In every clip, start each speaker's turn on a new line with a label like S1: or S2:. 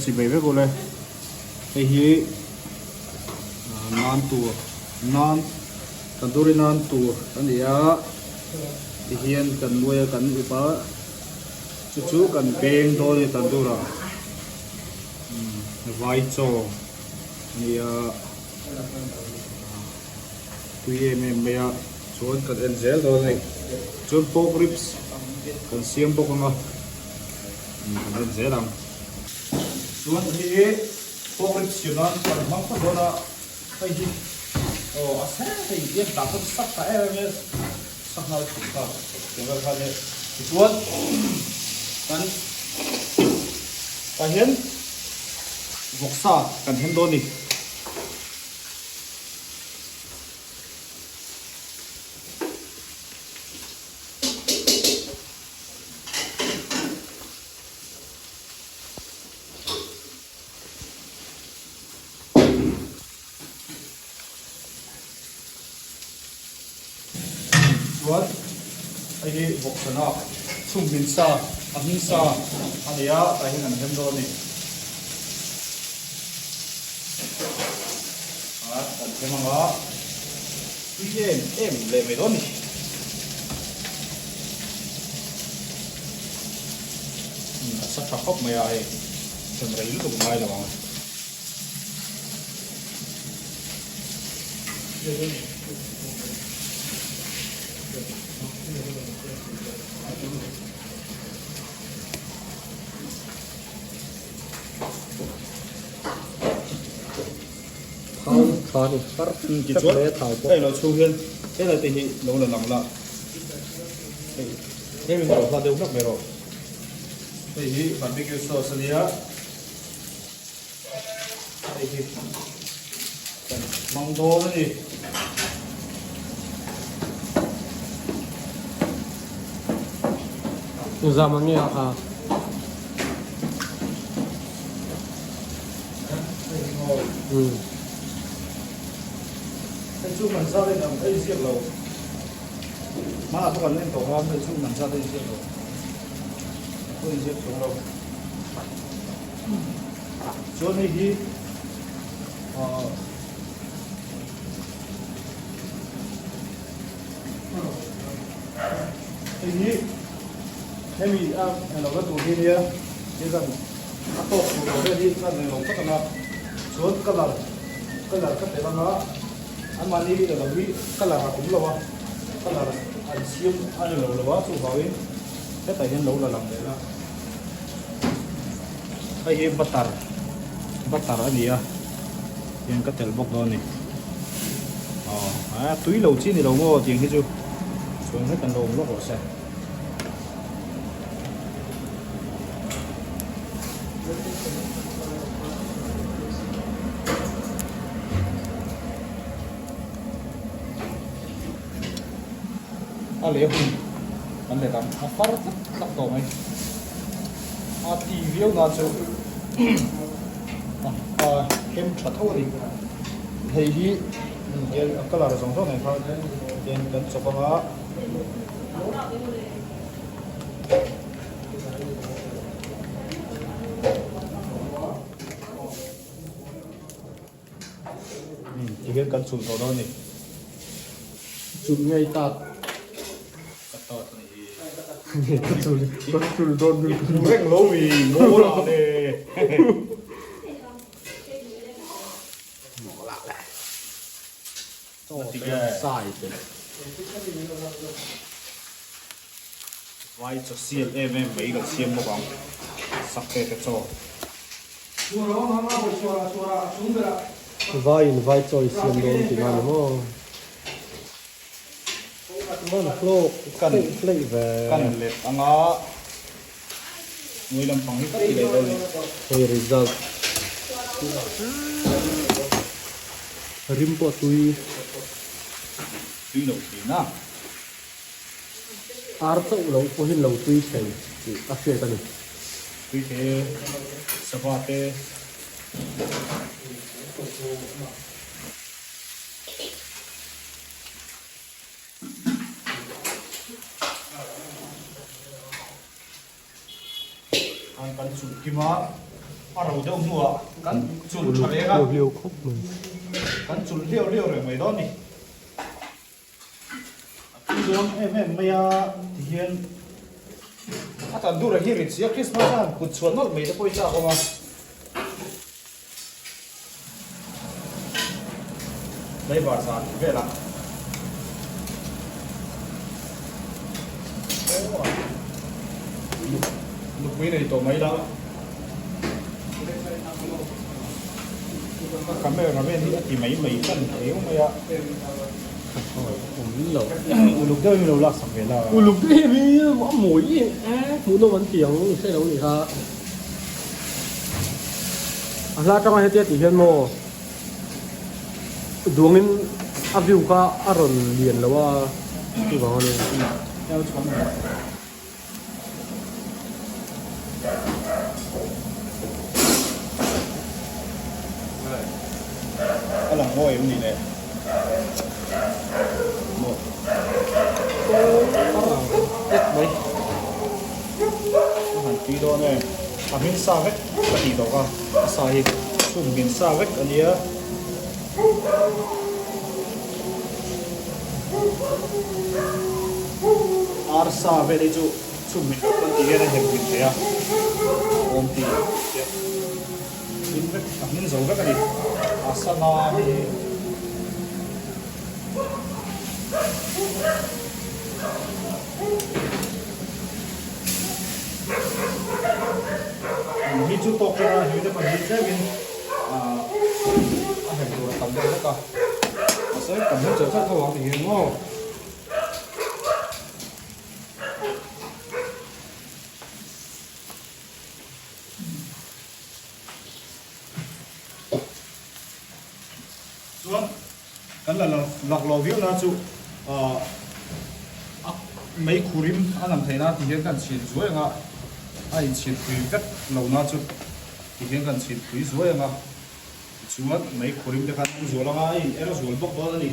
S1: chibai vek ule hei hi nan tur nan tandoori nan tur a ni a tihian kan nuai a kan up a chu chu kan beng dawn a ni tandoor ah vai chaw a ni a tui em em mai a chuan kan en zel dawn a ni chuan pork ribs kan siam bawk ang a kan en zel ang chuan hei hi pork ribs siam nan kan hmang phawt dawn a hei hi aw a se hei hian dah pawn sak ta em em a sak nghal thei kha tiang vel khan e tichuan kan tah hian vawksa kan hem dawn a ni. Chuan hei hi bawkchana chhum hmin sa a hming sa a nei a tah hian an hem dawn a ni. A kan hem ang a tui em em leh mai dawn a ni. A sa tha khawp mai a hei hem rei lutuk ngai lo ang. Tichuan hei lo chhung hian helai te hi lo la lang la hei hei min lo hla deuh hlak mai rawh hei hi barbecue sauce a nia. Hei hi kan hmang dawn a ni.
S2: Zam ang nge a kha.
S1: Hei chu man zat a inang a inziak lo. Hmanah pawh kan en tawh a, hei chu man zat a inziak lo. A inziak chuang lo. Chuan hei hi ahh hei hi hemi a englo na tur hi nia hei kan a tawk tur lo vel hi kan englo tak ang a chuan colour colour ka telh ang a anmahni englo hi colour a awm lo a colour an siam a englo lo a chuvangin hetah hian lo la lang leh la. Hei hi butter butter a ni a tiang ka telh bawk dawn a ni aw a tui lo chi ni lo maw tiang hi chu chuan hlek an lo awm lawk rawh se. A leh hun kan let ang a far tlat tlat tawh mai a ti viau na chu a hem tha tho a ni hei hi a colour zawng zawng nen khan tian kan chawp anga Tihian kan chulh tawh dawn a ni.
S2: Chulh ngei tat.
S1: Ka tat a ni hi.
S2: Ka chulh ka chulh dawn
S1: mi. I hmu reng lo mi mawl ah le.
S2: Mawl ah le. Chaw te sai te.
S1: Vai chaw sial em em mai kan siam bawk ang. Sak te te chaw.
S2: Vai in vai chaw i siam dawn tih na ni maw? Van hlawk hlei hlei ve.
S1: Kan let anga ngui lampang hi ka ti leh dawn ni.
S2: Hei result. Rim pawh tui.
S1: Tui lo thin a.
S2: Ar chauh lo pawhin lo tui thei tih a hriat a ni.
S1: Tui te, sava te. An kan chulh kim a. A ro deuh hnuah kan chulh tha reng a, kan chulh hliau hliau reng mai dawn a ni. A tui dawn em em mai a tihian a tandoor ah hi rit si a Christmas a han kut chhuah nawlh mai te pawh hi chak awm a. Tlaivar zan velah nupui nei tawh mai la camera vel hi a ti mai mai tan riau mai a uluk deuh in lo lak sak ve la
S2: uluk deuh hi a mawi em em hmuhnawm an ti ang hre lo ni kha. A hla atanga hetia tih hian maw duangin a view kha a rawn lian lo a chuvang a ni.
S1: A lang mawi em ni le maw a lang mai. A han tui dawn e, a hmin sa vek ka tih tawh kha, a sa hi chhum hmin sa vek a nia. Ar sa vel hi chu chhum hmin vek kan tih hian a hem hmin thei a, a awm tih chiah hmin vek a hmin zo vek a ni, a sana hi. Hi chu tawk ṭan a hming te pahnih tlemin a hem tur a tam deuh hlek a mahse kan hmu chauh chauh tho ang tih hi maw. Chuan kan la lak lo viau na chu a mei khurim a nam theih na ti hian kan chhin zuai ang a, a inchhin phui vek lo na chu ti hian kan chhin phui zuai ang a, tichuan mei khurim te khan an zual ang a, a in er zual bawk dawn a ni.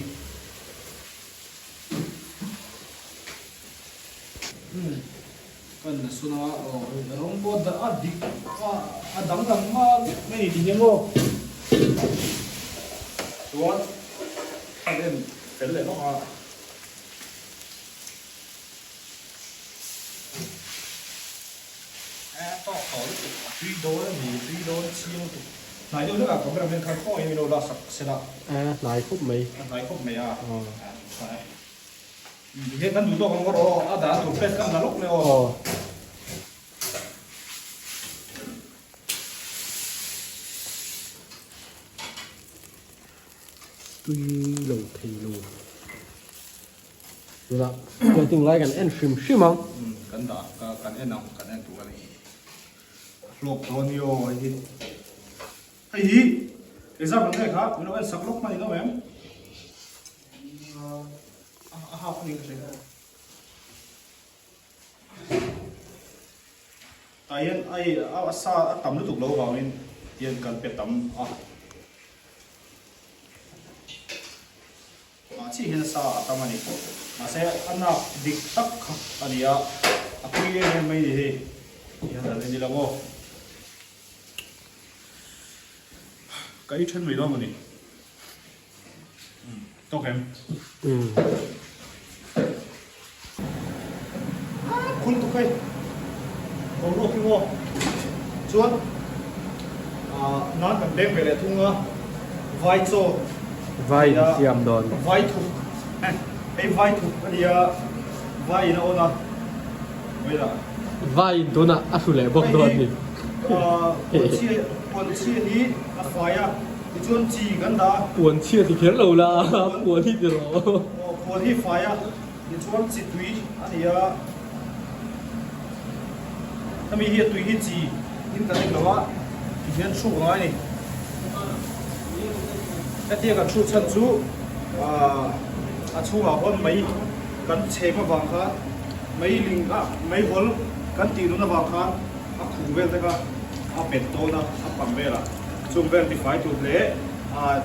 S1: Kan la sawn a, aw rawng pawh a dik a danglam nghal vek mai ni hian maw chuan a en fel leh bawk a. E tawk tawh lutuk a tui dawn a ni tui dawn chiang lutuk hnai deuh hlek ah camera man khan khawngaih in min lo la sak sela.
S2: E hnai khawp mai.
S1: A hnai khawp mai a. Tha e. Tihian kan duh tawk ang rawh aw, a dah tur plate kan la lawk mai aw.
S2: Tui lo thei lo. Tunah plating lai kan en hrim hrim ang.
S1: Kan dah kan en ang, kan en tur a ni. A hlawk dawn ni aw hei hi. Hei hi exam kan nei kha min lo en sak lawk hman in awm em? A half a ni ka hria. Tah hian ai a sa a tam lutuk lo vangin tian kan pe tam a. Mah chiah hian sa a tam a ni. Mahse a nak dik tak kha a ni a, a pui em em mai ni hei. Tihian dan en ila maw. Ka ei then mai dawn a ni. Tawk em? Khul tuk hei. Boruak hi maw? Chuan nan kan beng ve leh thung a, vai chaw.
S2: Vai in siam dawn.
S1: Vai thuk. Hei vai thuk a nia, vai in a on a. Vawilah.
S2: Vai in tunah a hru leh bawk dawn a ni.
S1: Hei hi puan chhia hi a fai a. Tichuan chi kan dah a.
S2: Puan chhia ti kher lo la, puan hi ti rawh.
S1: Aw, puan hi fai a, tichuan chi tui a ni a. Hemi hi a tui hi chi in kan en lo a, tihian hruk a ngai a ni. Hetia kan hruk chhan chu a chhungah khuan mei kan chhem avang khan mei ling a mei hawl kan tih nun avang khan a khung vel te kha a pet dawn a, a pang vel a. Chung vel tifai tur leh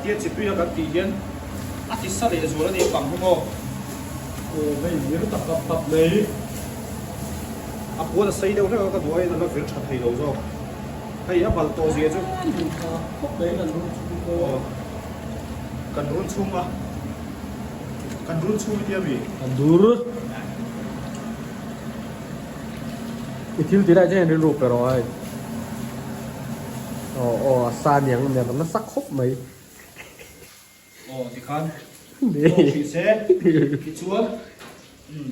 S1: tia chipui a kan tih hian a ti sa leh zual a ni pang hi maw.
S2: Aw hei vir tak tak tak mai.
S1: A puan a sei deuh hlek a ka duh aiin a la vir tha thei lo zawk. Hei a bal tawh zia chu. Aw kan run chhung a kan run chhung i tia mi?
S2: A dur. I thil tih lai hian rilru pe rawh hei. Aw aw a sa niang nen a nasa khawp mai.
S1: Aw tikhan tawk hrih se tichuan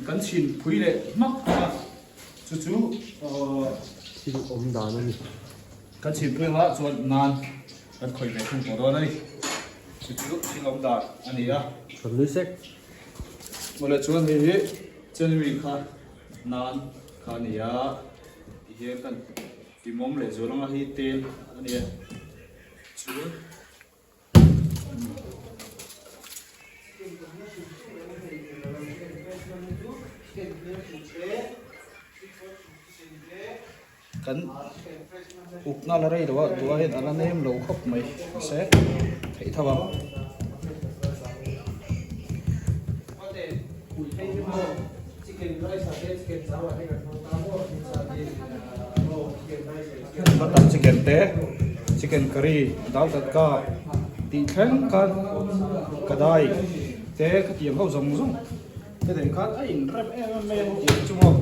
S1: kan chhin phui leh hmak a chu chu
S2: thil awm dan a ni.
S1: Kan chhin pui anga chuan nan kan khawih ve thung tawh dawn a ni. Chu chu thil awm dan a ni a.
S2: Chuan nui sek.
S1: Mawle chuan hei hi January kha nan kha a ni a tihian kan timawm leh zual anga hei tel a ni a chuan. Kan ukna la rei lo a tuna hian a la nem lo khawp mai mahse theih tho ang. Butter chicken te chicken curry dal tadka tih thleng khan kadai te khatiang ho zawng zawng te nen khan a in rem em em mai a tih chu maw.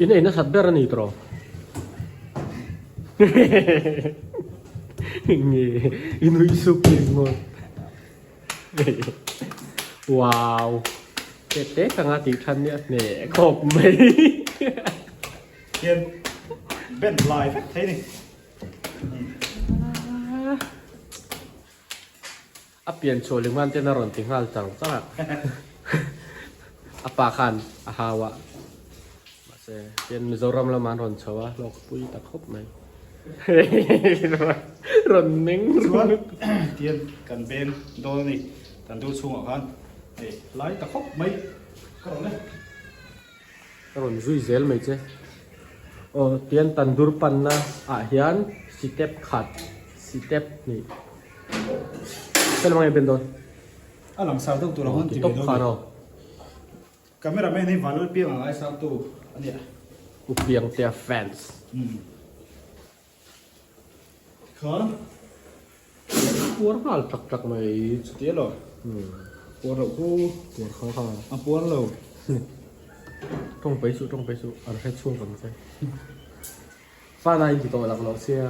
S2: In ei nasat ber a ni tawh nge i nuih suk ni maw. Wow te te ka nga tih than nia hneh khawp mai.
S1: Hian bend lai vek thei ni.
S2: A pian chhuah leh hman ten a rawn ti nghal chang chang a. A pa khan a hau a. Mahse tian Mizoram lamah an rawn chho a hlawk pui ta khawp mai. Rawn meng
S1: Chuan tian kan beng dawn a ni tandoor chhungah khan hei lai ta khawp mai ka rawn e.
S2: Ka rawn zui zel mai che. Aw tian tandoor panna ah hian sitep khat sitep hnih hre lamah nge ben dawn?
S1: A langsar deuh tur ang an ti ve dawn a ni. Camera man hi Vanlal Pianga ngaisang tu a nia.
S2: U Piangtea fans.
S1: Tikhan.
S2: Puar nghal tak tak mai.
S1: Chuti elo. Puar loh khu.
S2: Puar kha kha.
S1: A puar lo.
S2: Tawng pai suh tawng pai suh an hre chhuak ang che. Fan a inti tawh lak loh sia.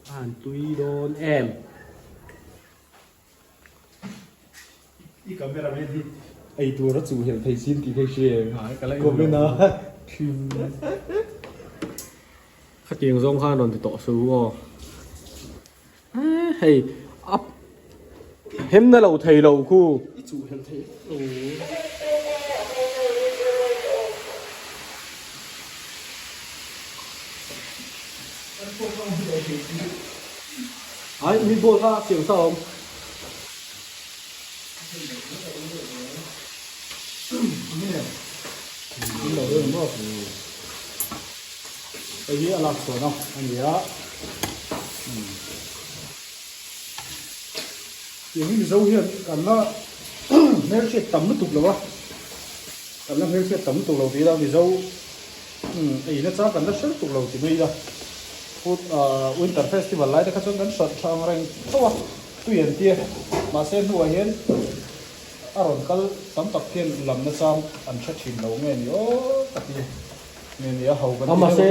S2: A han tui dawn em.
S1: I camera man hi ei tur a chuh helh thei sin tih kha i hria em? Comment a.
S2: Khatiang zawng khan rawn ti tawh su aw. Hei a hem na lo thei lo khu.
S1: I chuh helh thei.
S2: Ai meatball kha a siam sa awm.
S1: Hei hi a lak chhuah na a ni a. Tiang hi Mizo hian kan la hmelhriat tam lutuk lo a, kan la hmelhriat tam lutuk lo tih ila Mizo ei na chang kan la hre lutuk lo ti mai ila food winter festival lai te kha chuan kan hrat tha ang reng tho a. Tui an tia, mahse hnuah hian a rawn kal tam tak hian lam nachang an hre thin lo nge ni aw ka ti nge ni a ho kan ti deuh
S2: Mahse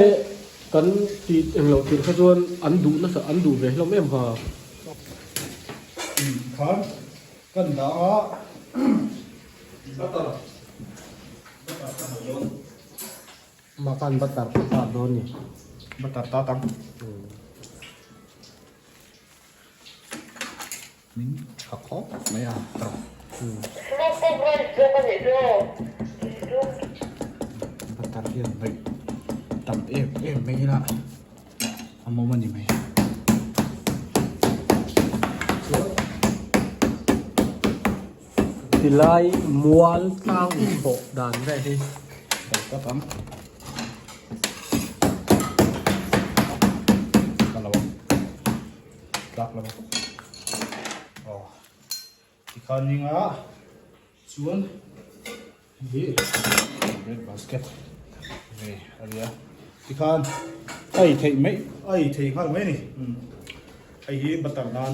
S2: kan tih englo tirh kha chuan an duh nasa an duh ve hlawm em ha.
S1: Khan kan dah a butter butter ka hmu dawn.
S2: Makan butter ka tar dawn ni.
S1: Butter ta tang. Min tha khawp mai a tawp. Butter hian hnawih tam em em mai ila a mawm a ni mai.
S2: Tilai mual tlang inpawh dan vel hi.
S1: Ka tam. Ka lo tlak lo aw tikhan ninga chuan hi bread basket ve a nia. Tikhan a ei theih mai a ei theih nghal mai a ni. Hei hi butter nan.